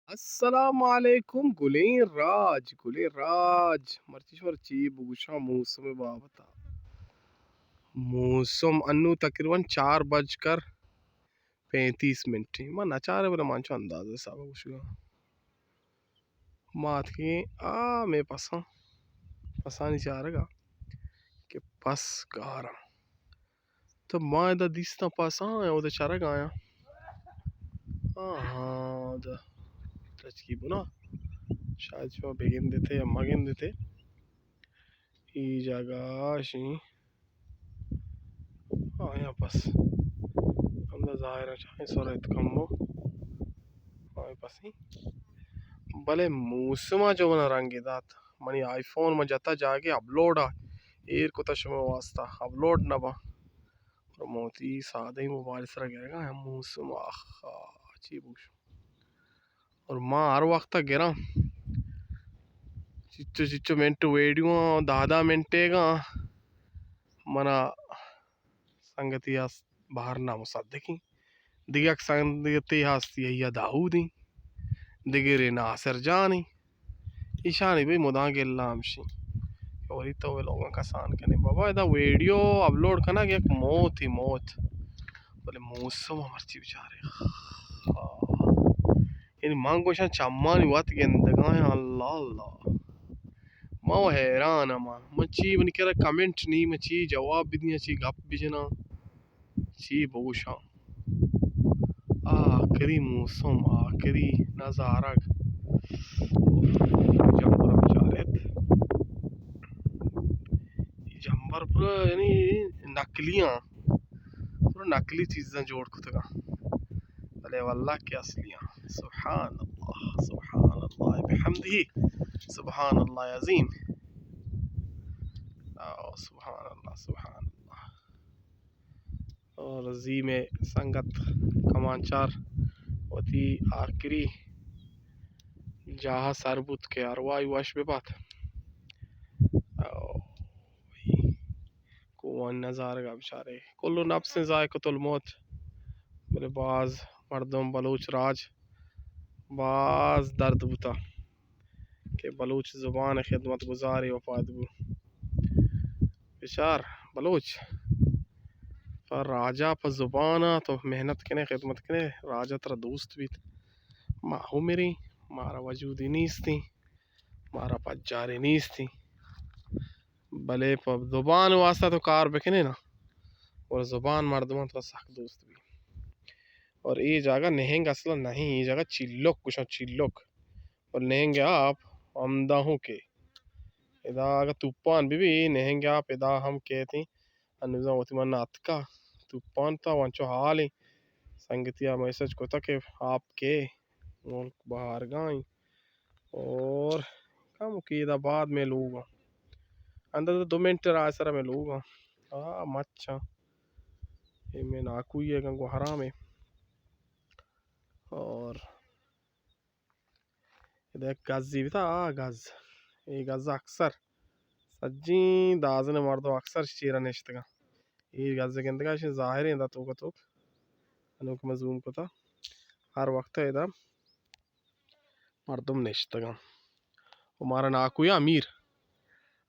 السلام علیکم گلیں راج، گلیں راج۔ مرچی شمارا چی بگوشاں موسم بابتا۔ موسم انو تقریباً چار بج کر پینتیس منٹ ایں۔ ما نچارے بلے من چو اندازہ حساب گوشگا۔ ما اتکیں آ مئے پساں، پسانی چارگا کہ پس گاراں۔ تو ما ادا دیستاں پساں، اودے چرگ آیاں۔ آہاں، ادا تچکی بنا۔ شاید شما بگندتے یا مگندتے۔ ای جاگہ اشیں۔ آیاں پس۔ ہمدا ظاہر ہے چاہیں سر ات کمو۔ آیاں پسیں۔ بلے موسم ءَ جو منا رنگے دات۔ منی آئی فون ما جتا جاگے اپلوڈ ءَ ایر کتا شما واسطہ اپلوڈ نہ با۔ اور موتی سادہ ہی موبائل سرا گرگا ہم موسم آخا چی بوش۔ اور ما ہر وقت گراں چچو چچو منٹ ویڈیو آں، دہ دہ منٹے گا منا سنگتی است بہر نامصدقیں۔ دگہ یک سنگتے ہست، یحییٰ داؤد ایں، دگرے ناصر جان ایں۔ ایشانی بھئی مدام گلہ ہمشیں کہ وری تو لوگاں کسان کنے۔ بابا ادا ویڈیو اپلوڈ کنگ یک موت ہی موت۔ بلے موسم مرچی بچارے۔ یعنی من گوشاں چمانی وت گندگاں، اللہ اللہ۔ ما و حیران ہما۔ من چی منی کرا کمنٹ نی، من چی جواب بدیاں، چی گپ بجناں۔ چی بگوشاں؟ آخری موسم، آخری نظارگ۔ اف، جمبر بچارت۔ جمبر پر یعنی نقلی آں۔ پر نقلی چیزاں جوڑ کتگاں۔ بلے واللہ کہ اصلی آں۔ سبحان اللہ، سبحان اللہ بحمدہ، سبحان اللہ عظیم۔ آ، سبحان اللہ، سبحان اللہ۔ اور زی مئے سنگت کمانچار وتی آخری جاہ سر بوت کہ ارواحی وش بہ بات۔ او، کوہانی نظارگا بچارے۔ کل نفس ذائقۃ الموت۔ بلے باز مردم بلوچ راج باز درد بوتا کہ بلوچ زبان خدمت گزارے وفات بو۔ بچار بلوچ، پہ راجا، پہ زبانا تو محنت کنے، خدمت کنے، راجا ترا دوست بیت۔ ما ہو مریں، مارا وجودی نیستیں، مارا پجارے نیستیں، بلے پہ زبان واسطہ تو کار بکنے نا، اور زبان مردمان ترا سک دوست بی۔ اور اے جاگہ نہنگ اصلا نہیں، اے جاگہ چلک گوشاں، چلک۔ اور نہنگ آپ ہمدا ہوں کہ ادا اگہ توپان بہ بی، نہنگ آپ ادا ہم کیتیں۔ انوزاں وتی من اتکا توپان تا، وانچو حالیں۔ سنگتیا میسج کتا کہ آپ کے ملک بہارگائیں۔ اور کم کہ ادا بعد میں لوگاں۔ اندر دو منٹ راہ سرا میں لوگاں۔ آ مچاں۔ اے میں ناکوئی ہے گنگو حرام ہے۔ اور ادا یک گزے بیتا، آ گز۔ اے گز اکثر سجیں دازن مردم اکثر چیرا نشتگاں۔ اے گز گندگا اشیں ظاہریں ادا توکا توک۔ انوکہ من زوم کتا۔ ہر وقت ادا مردم نشتگاں۔ و مارا ناکویا امیر۔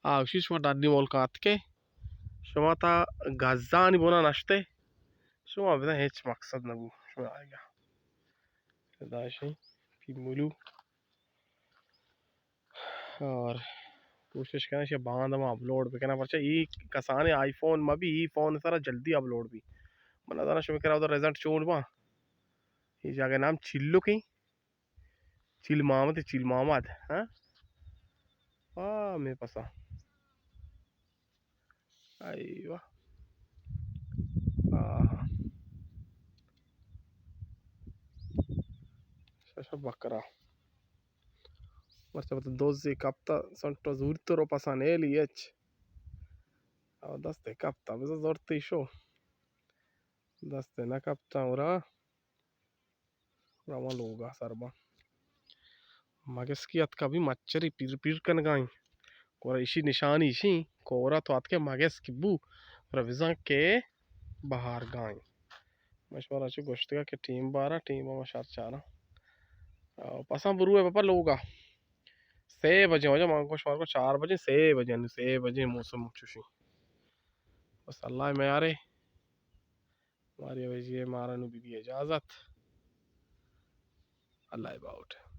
آ گوشی شما ڈنی ملکا اتکے، شما تا گزانی بنا نشتے، شما بزن ہچ مقصد نبو شما آئیگا۔ داشیں پیمولو۔ اور کوشش کناں شہ باند ما اپلوڈ بکناں، پرچہ ای کسانیں آئی فون ما بی، ای فون سرا جلدی اپلوڈ بی۔ من نزاناں شما کرا ادھر رزلٹ چون باں۔ ای جاگہ نام چلکیں۔ چیل محمد، چیل محمد، ہاں؟ آ، میں پسا۔ ایوہ۔ آہا۔ شش بکرا۔ مرچا پتہ دوزی کپتا، سنٹو زورتو رو پسا نیلی اچ۔ او دستے کپتا، بزا زورتی شو۔ دستے نہ کپتا، ورا۔ رواں لوگا سر باں۔ مگسکی اتکا بی مچری پیر پیر کنگائیں۔ گورا ایشی نشانی ایشی، کورا تو اتکے مگسکی بو، گورا بزاں کہ بہارگائیں۔ من شمارا چو گوشتگا کہ ٹیم بارا، ٹیم ما شر چاراں۔ پساں بروئے بابا لوگا۔ سے بجے، واجہ من گوش مارکو چار بجے، سے بجے، نو سے بجے موسم چوشیں۔ بس اللہ میارے۔ ماری وجی مارا نو بی بی اجازت۔ اللہ باوٹ۔